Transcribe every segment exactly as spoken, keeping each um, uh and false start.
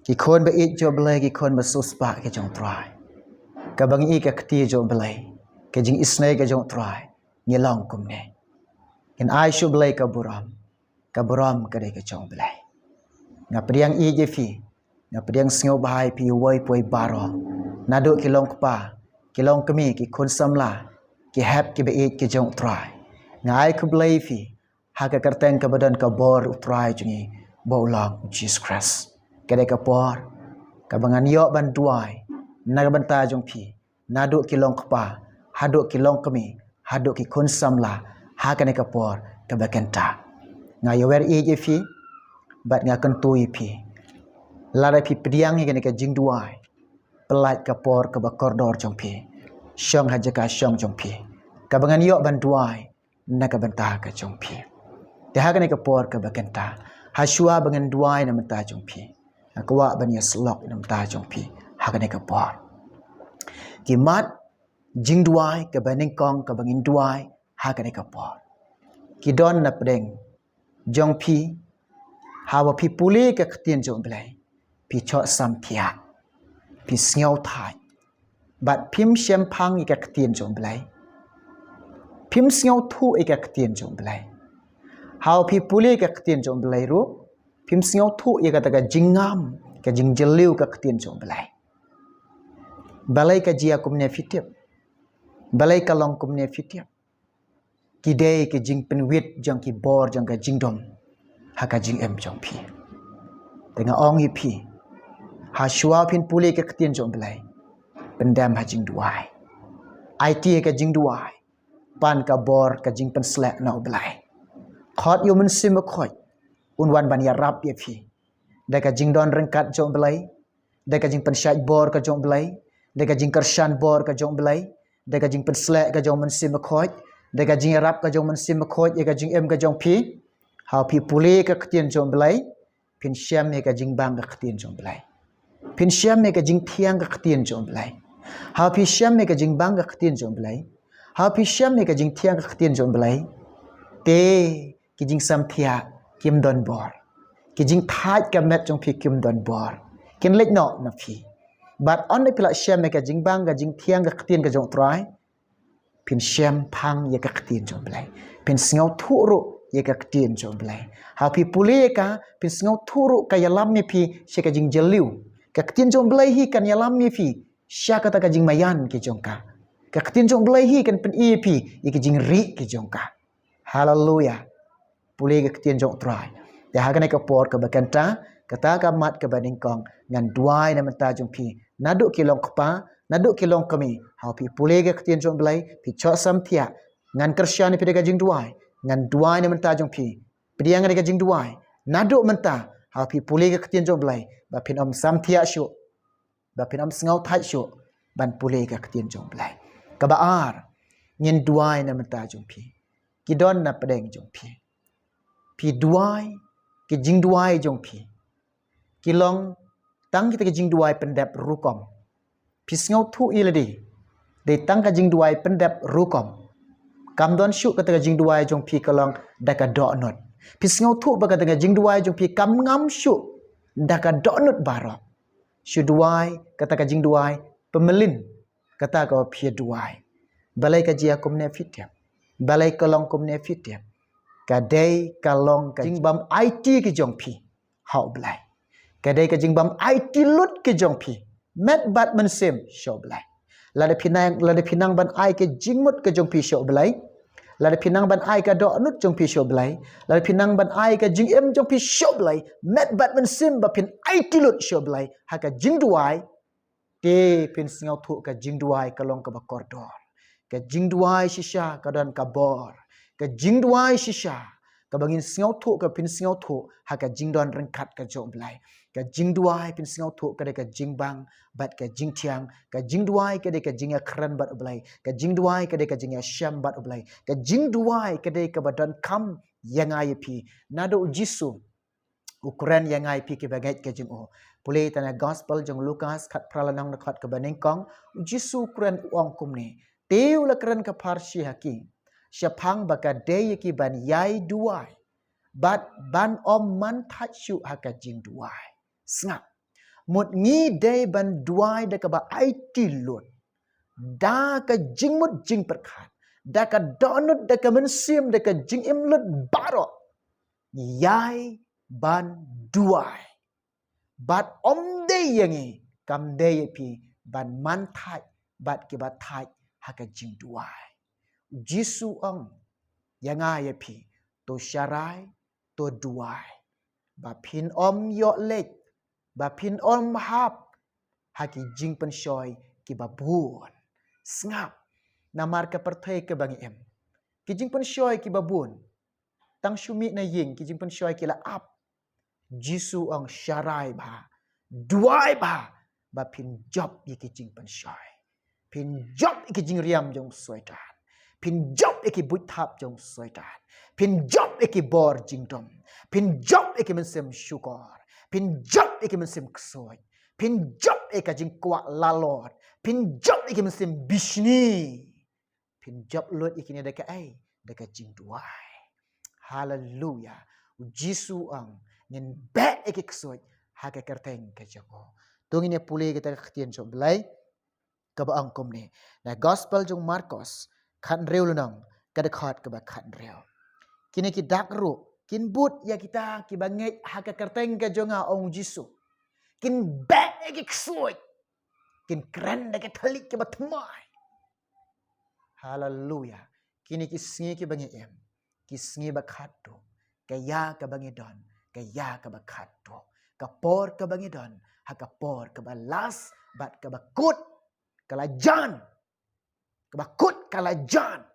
Ki khun ba ïeit jong U Blei, ki khun ba sngewspah ki jong U Trai. Kaba ngi ïohi ka kti jong U Blei, ka jingisynei ka jong U Trai, ngi long kumne. Ngin ai sha U Blei ka burom, ka burom ka dei ka jong U Blei. Nga pdiang ïeit ïa phi, nga pdiang sngewbha ïa phi uwei pa uwei baroh. Naduh ki long kpa, ki long kmie, ki khun samla, ki hep ki ba ïeit ki jong U Trai. Nga ai khublei ïa phi, ha ka kyrteng kaba don ka bor U Trai jong ngi, ba u long U Jisu Khrist. Ka dei ka por, kaba ngan ïoh ban duwai, na ka bynta jong phi, naduh ki long kpa, haduh ki long kmie, haduh ki khun samla, ha kane ka por, kaba kynta. Nga ïawer ïeit ïa phi, bad nga kyntu ïa phi. Lada phi pdiang ïa kane ka jingduwai, pyllait ka por kaba kordor jong phi. Shong ha jaka shong jong phi. Kaba ngan ïoh ban duwai, na ka bynta ka jong phi. Te ha kane ka por kaba kynta, ha shuwa ba ngan duwai na bynta jong phi, nga kwah ban ïasyllok na bynta jong phi, ha kane ka por. Ki mat jingduwai kaba nyngkong kaba ngin duwai, ha kane ka por. Ki don na pdeng jong phi, haba phi pule ka ktien jong U Blei, phi choh samthiah, phi sngewthait, bad phim shemphang ïa ka ktien jong U Blei. Phim sngewthuh ïa ka ktien jong U Blei. Haba phi pule ka ktien jong U Blei ruh, phim sngewthuh ïa kata ka jingngam, ka jingjylliew ka ktien jong U Blei. Balei ka jia kumne phi tip? Balei ka long kumne phi tip? Ki dei ki jingpynwit jong ki bor jong ka jingdum ha ka jingim jong phi. Te nga ong ïa phi, ha shuwa phin pule ka ktien jong U Blei, pyndem ha jingduwai. Aiti ha ka jingduwai, pan ka bor ka jingpynsleh na U Blei. Khot ïa U Mynsiem Bakhuid, un wan ban ïarap ïa phi. Da ka jingdon ryngkat jong U Blei, da ka jingpynshait bor ka jong U Blei, da ka jingkyrshan bor ka jong U Blei, da ka jingpynsleh ka jong U Mynsiem Bakhuid, da ka jingïarap ka jong U Mynsiem Bakhuid ïa ka jingim ka jong phi. Haba phi pule ka ktien jong U Blei, phin shem ïa ka jingbang ka ktien jong U Blei. Phin shem ïa ka jingthiang ka ktien jong U Blei. Haba phi shem ïa ka jingbang ka ktien jong U Blei, haba phi shem ïa ka jingthiang ka ktien jong U Blei, te ki jingsamthiah kim don bor. Ki jingthait ka met jong phi kim don bor. Kin leit noh na phi. Bad haba phi la shem ïa ka jingbang ka jingthiang ka ktien ka jong U Trai, phin shemphang ïa ka ktien jong U Blei. Phin sngewthuh ruh ïa ka ktien jong U Blei. Haba phi pule ïa ka, phin sngewthuh ruh ka ïalam ïa phi sha ka jingjylliew. Ka ktien jong U Blei hi kan ïalam ïa phi sha kata ka jingmaïan ka jong ka. Ka ktien jong U Blei hi kan pyni ïa phi ïa ka jingrieh ka jong ka. Haleluya. Pule ka ktien jong U Trai. Te ha kane ka por kaba kynta, kata ka mat kaba nyngkong, ngan duwai na bynta jong phi. Naduh ki long kpa, naduh ki long kmie, haba phi pule ka ktien jong U Blei, phi choh samthiah. Ngan kyrshan ïa phi da ka jingduwai. Ngan duwai na bynta jong phi. Pdiang da ka jingduwai. Naduh mynta, haba phi pule ka ktien jong U Blei, ba phin ym samthiah shuh, ba phin ym sngewthait shuh ban pule ka ktien jong U Blei. Kaba ar, ngin duwai na bynta jong phi. Ki don na pdeng jong phi. Phi duwai, ki jingduwai jong phi, ki long tang kita ki jingduwai pyndep rukom. Phi sngewthuh ïa lade, dei tang ka jingduwai pyndep rukom. Kam don shuh kata ka jingduwai jong phi ka long da ka dohnud. Phi sngewthuh ba kata ka jingduwai jong phi kam ngam shuh da ka dohnud baroh. Shu duwai kata ka jingduwai pynmlien, kata kaba phi duwai. Balei ka jia kumne phi tip? Balei ka long kumne phi tip? Ka dei ka long ka jingbym aiti ka jong phi ha U Blei. Ka dei ka jingbym aiti lut ka jong phi, met bad mynsiem, sha U Blei. Lada phi nang, lada phi nang ban ai ka jingmut ka jong phi sha U Blei, lada phi nang ban ai ka dohnud jong phi sha U Blei, lada phi nang ban ai ka jingim jong phi sha U Blei, met bad mynsiem ba phin aiti lut sha U Blei ha ka jingduwai, te phin sngewthuh ka jingduwai ka long kaba kordor. Ka jingduwai shisha ka don ka bor. Ka jingduwai shisha kaba ngin sngewthuh, ka phin sngewthuh ha ka jingdon ryngkat ka jong U Blei. Ka jingduwai phin sngewthuh ka dei ka jingbang bad ka jingthiang. Ka jingduwai ka dei ka jingïakren bad U Blei. Ka jingduwai ka dei ka jingïashem bad U Blei. Ka jingduwai ka dei kaba donkam ïa nga ïa phi. Naduh U Jisu u kren ïa nga ïa phi kiba ngeit ka jong u. Pule tang na gospel jong u Lukas khatphra lynnong dkhot kaba nyngkong, U Jisu u kren u ong kumne. Te u la kren ka pharshi ha ki shaphang ba ka dei ïa ki ban ïai duwai bad ban ym man thait shuh ha ka jingduwai. Sngap. Mut ngi dei ban duwai da kaba aiti lut, da ka jingmut jingpyrkhat, da ka dohnud, da ka mynsiem, da ka jingim lut baroh. Ngi ïai ban duwai. Bad ym dei ïa ngi, kam dei ïa phi ban man thait bad kiba thait ha ka jingduwai. U Jisu u ong ïa nga ïa phi, to sharai, to duwai, ba phin ym ïoh leit, ba phin ym hap ha ki jingpynshoi kiba bun. Sngap, namar ka pyrthei kaba ngi im, ki jingpynshoi kiba bun, tang shu mih na ïing ki jingpynshoi ki la ap. Jisu u ong sharai bha, duwai bha, ba phin jop ïa ki jingpynshoi, phin jop ïa ki jingriam jong Soitan, phin jop ïa ki buit thap jong Soitan, phin jop ïa ki bor jingdum, phin jop ïa ki mynsiem shukor, phin jop ïa ki mynsiem ksuid, phin jop ïa ka jingkwah lalot, phin jop ïa ki mynsiem bishni. Phin jop lut ïa kine da kaei? Da ka jingduwai. Haleluya. U Jisu u ong ngin beh ïa ki ksuid ha ka kyrteng ka jong u. To ngin ïa pule kita ka ktien jong U Blei kaba ong kumne, na Gospel jong u Markos khathynriew lynnong, ka dkhot kaba khathynriew. Kine ki dak ruh kin bud ïa kita kiba ngeit ha ka kyrteng ka jong nga, ong u Jisu. Kin beh ïa ki ksuid, kin kren da ki thylliej kiba thymmai. Haleluya. Kine ki sngi kiba ngi im, ki sngi ba khatduh, ka ïa kaba ngi don, ka ïa kaba khatduh, ka por kaba ngi don, ha ka por kaba las bad kaba kut ka la jan. Kaba kut ka la jan.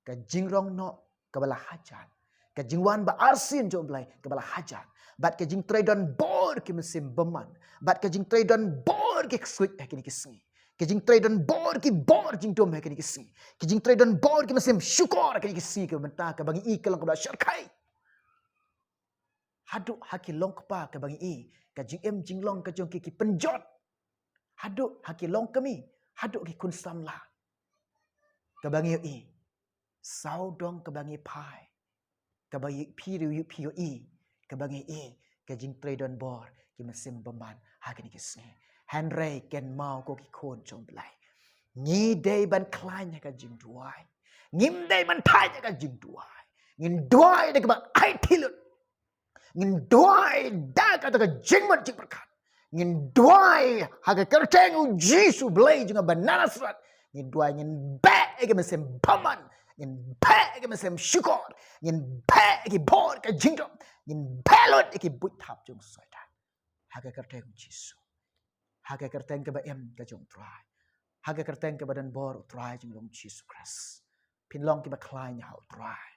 Ka jingrong noh kaba la hajan, ka jingwan ba arsien jong U Blei kaba la hajan, bad ka jingtrei don bor ki mynsiem bymman, bad ka jingtrei don bor ki ksuid ha kine ki sngi, ka jingtrei don bor ki bor jingdum ha kine ki sngi, ka jingtrei don bor ki mynsiem shukor ha kine ki sngi, ka bynta kaba ngi i ka long kaba la shyrkhei. Haduh ha ki longkpa kaba ngi i ka jingim jinglong ka jong ki ki pynjot, haduh ha ki longkmie, haduh ki khun samla kaba ngi ïohi. Sawdong kaba ngi phai, kaba ïohi phi ruh, ïohi phi, ïohi kaba ngi i ka jingtrei don bor ki mynsiem bymman ha kine ki sngi. Hynrei kynmaw ko ki khun jong U Blei, ngi dei ban khlaiñ ha ka jingduwai. Ngim dei ban thait ha ka jingduwai. Ngin duwai da kaba aiti lut. Ngin duwai da kata ka jingmut jingpyrkhat. Ngin duwai ha ka kyrteng U Jisu Blei jong nga ba na Nasareth. Ngin duwai, ngin beh ïa ki mynsiem bymman, ngin beh ïa ki mynsiem shukor, ngin beh ïa ki bor ka jingdum, ngin beh lut ïa ki buit thap jong Soitan. Ha ka kyrteng U Jisu, ha ka kyrteng kaba im ka jong U Trai, ha ka kyrteng kaba don bor U Trai jong U Jisu Khrist, phin long kiba khlaiñ ha U Trai.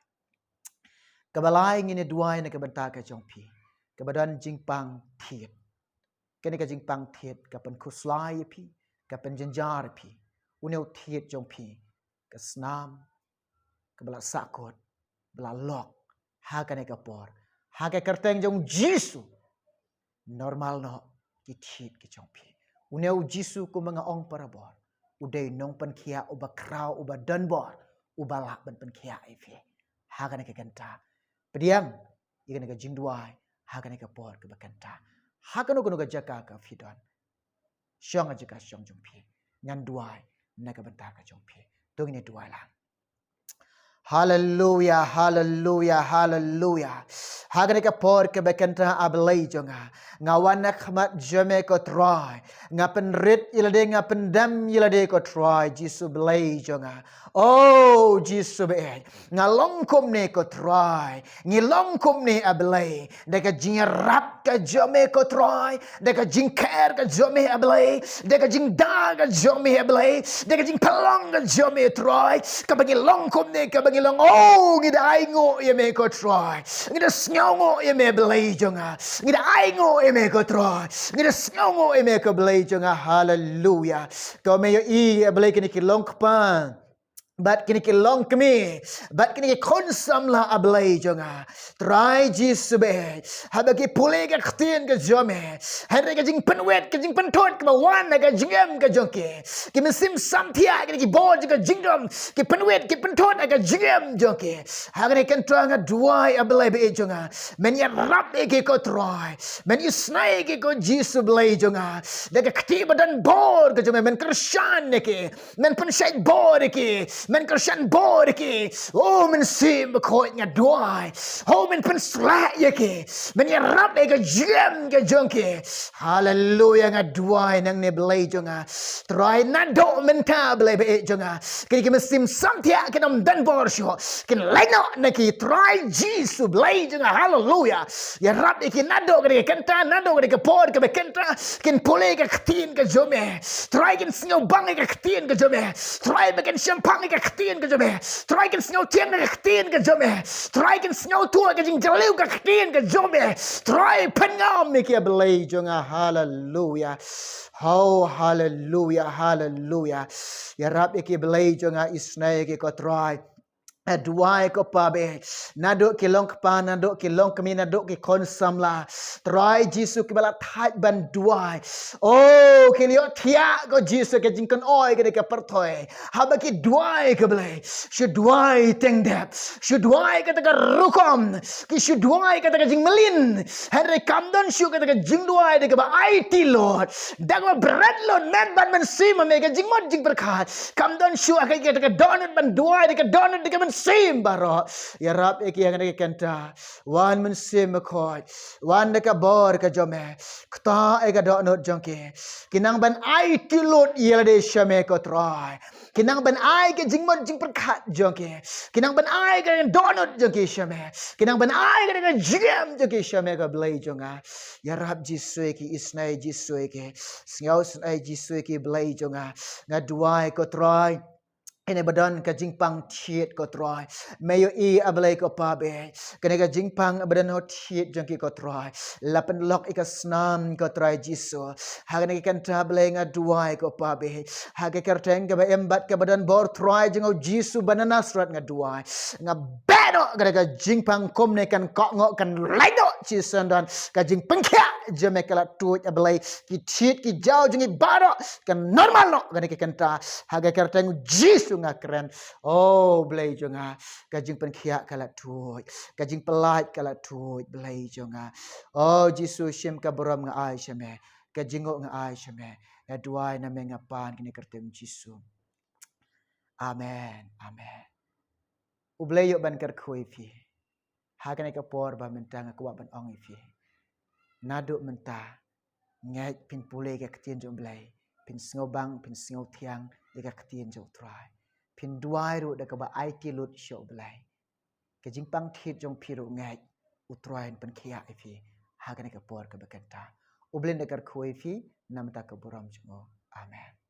Kaba lai, ngin ïa duwai na ka bynta ka jong phi kaba don jingpang thied. Kane ka jingpang thied ka pynkhuslai ïa phi, ka pynjynjar ïa phi. Une u thied jong phi, ka snam kaba la sahkut, ba la lok ha kane ka por, ha ka kyrteng jong U Jisu, normal noh ki thied ki jong phi. Une U Jisu, kumba nga ong barabor, u dei u nongpynkhiah uba khraw, uba don bor, uba lah ban pynkhiah ïa phi. Ha kane ka kynta, pdiang ïa kane ka jingduwai ha kane ka por kaba kynta. Ha kano kano ka jaka ka phi don, shong ha jaka shong jong phi, ngan duwai na ka bynta ka jong phi. To ngin ïa duwai lang. Haleluya, haleluya, haleluya. Ha kane ka por kaba kynta, A Blei jong nga, nga wan ha khmat jong me ko Trai. Nga pynrit ïa lade, nga pyndem ïa lade ko Trai Jisu Blei jong nga. O Jisu baieit, nga long kumne ko Trai. Ngi long kumne, A Blei, da ka jingïarap ka jong me ko Trai, da ka jingkyrkhu ka jong me, A Blei, da ka jingda ka jong me, A Blei, da ka jingpynlong ka jong me, Trai. Kaba ngi long kumne, kaba ngi long, o, ngi da ainguh ïa me ko Trai. Ngi da sngewnguh ïa me, Blei jong nga. Ngi da ainguh ïa me ko Trai. Ngi da sngewnguh ïa me ko Blei jong nga. Haleluya. Ko me ïohi, A Blei, kine ki longkpa bad kine ki longkmie, bad kine ki khun samla, A Blei jong nga. Trai Jisu bad, haba ki pule ka ktien ka jong me, hynrei ka jingpynwit, ka jingpynthut kaba wan na ka jingim ka jong ki, ki mynsiem samthiah, kine ki bor jong ka jingdum, ki pynwit, ki pynthut na ka jingim jong ki. Ha kane ka kynta nga duwai, A Blei bad jong nga, men ïarap ïa ki ko Trai, men isnei ïa ki ko Jisu Blei jong nga. Da ka kti ba don bor ka jong me, men kyrshan ïa ki, men pynshait bor ïa ki, men kyrshan bor ïa ki. O Mynsiem Bakhuid, nga duwai, o men pynshlur ïa ki, men ïarap ïa ka jingim ka jong ki. Haleluya, nga duwai nangne Blei jong nga. Trai naduh mynta Blei bad jong nga, kine ki mynsiem samthiah kin ym don bor shuh, kin leit noh na ki Trai Jisu Blei jong nga. Haleluya. Ïarap ïa ki naduh kane ka kynta, naduh kane ka por kaba kynta kin pule ka ktien ka jong me. Trai kin sngewbang ïa ka ktien ka jong me. Trai ba kin shemphang ïa ka ktien ka jong me. Trai kin sngewthiang ïa ka ktien ka jong me. Trai kin sngewthuh ïa ka jingjylliew ka ktien ka jong me. Trai pynngam ïa ki, A Blei jong nga. Haleluya. Ho, haleluya, haleluya. Ïarap ïa ki Blei jong nga, isnei ïa ki ko Trai. Nga duwai ko Pa bad, naduh ki longkpa, naduh ki longkmie, naduh ki khun samla, Trai Jisu, kiba la thait ban duwai. O, ki la ïohthiah ko Jisu ka jingkynoi kane ka pyrthei. Haba ki duwai ko Blei, shu duwai teng dep, shu duwai kata ka rukom, ki shu duwai kata ka jingmlien. Hynrei kam don shuh kata ka jingduwai da kaba aiti lut. Da kaba bret lut met bad mynsiem ma me, ka jingmut jingpyrkhat. Kam don shuh ha kata ka dohnud ban duwai da ka dohnud da ka mynsiem baroh. Ïarap ïa ki ha kane ka kynta. Wan Mynsiem Bakhuid, wan da ka bor ka jong me. Ktah ïa ka dohnud jong ki. Ki nang ban aiti lut ïa lade sha me ko Trai. Ki nang ban ai ka jingmut jingpyrkhat jong ki. Ki nang ban ai ka dohnud jong ki sha me. Ki nang ban ai ka jingim jong ki sha me ko Blei jong nga. Ïarap Jisu ïa ki, isnei Jisu ïa ki. Sngewsynei Jisu ïa ki Blei jong nga. Nga duwai ko Trai, kine ba don ka jingpang thied ko Trai, me ïohi A Blei ko Pa bad. Kane ka jingpang ba don ho thied jong ki ko Trai, la pynlok ïa ka snam ko Trai Jisu. Ha kane ka kynta Blei nga duwai ko Pa bad, ha ka kyrteng kaba im bad kaba don bor Trai jong nga, Jisu ba na Nasareth, nga duwai. Nga beh noh kane ka jingpang kumne kan kohnguh, kan leit noh shi syndon. Ka jingpynkhiah jong me ka la tuid A Blei. Ki thied ki jaw jong ngi baroh kan normal noh kane ka kynta. Ha ka kyrteng Jisu nga kren. O Blei jong nga, ka jingpynkhiah ka la tuid, ka jingpyllait ka la tuid Blei jong nga. O Jisu, shim ka burom nga ai sha me, ka jingnguh nga ai sha me. Nga duwai na me, nga pan kane ka kyrteng Jisu. Amen. Amen. U Blei ïoh ban kyrkhu ïa phi. Ha kane ka por ba mynta nga kwah ban ong ïa phi, naduh mynta ngeit phin pule ka ktien jong U Blei, phin sngewbang, phin sngewthiang ïa ka ktien jong U Trai, phin duwai ruh da kaba aiti lut sha U Blei. Ka jingpang thied jong phi ruh ngeit, U Trai un pynkhiah ïa phi ha kane ka por kaba kynta. U Blei un da kyrkhu ïa phi na ka bynta ka burom jong u. Amen.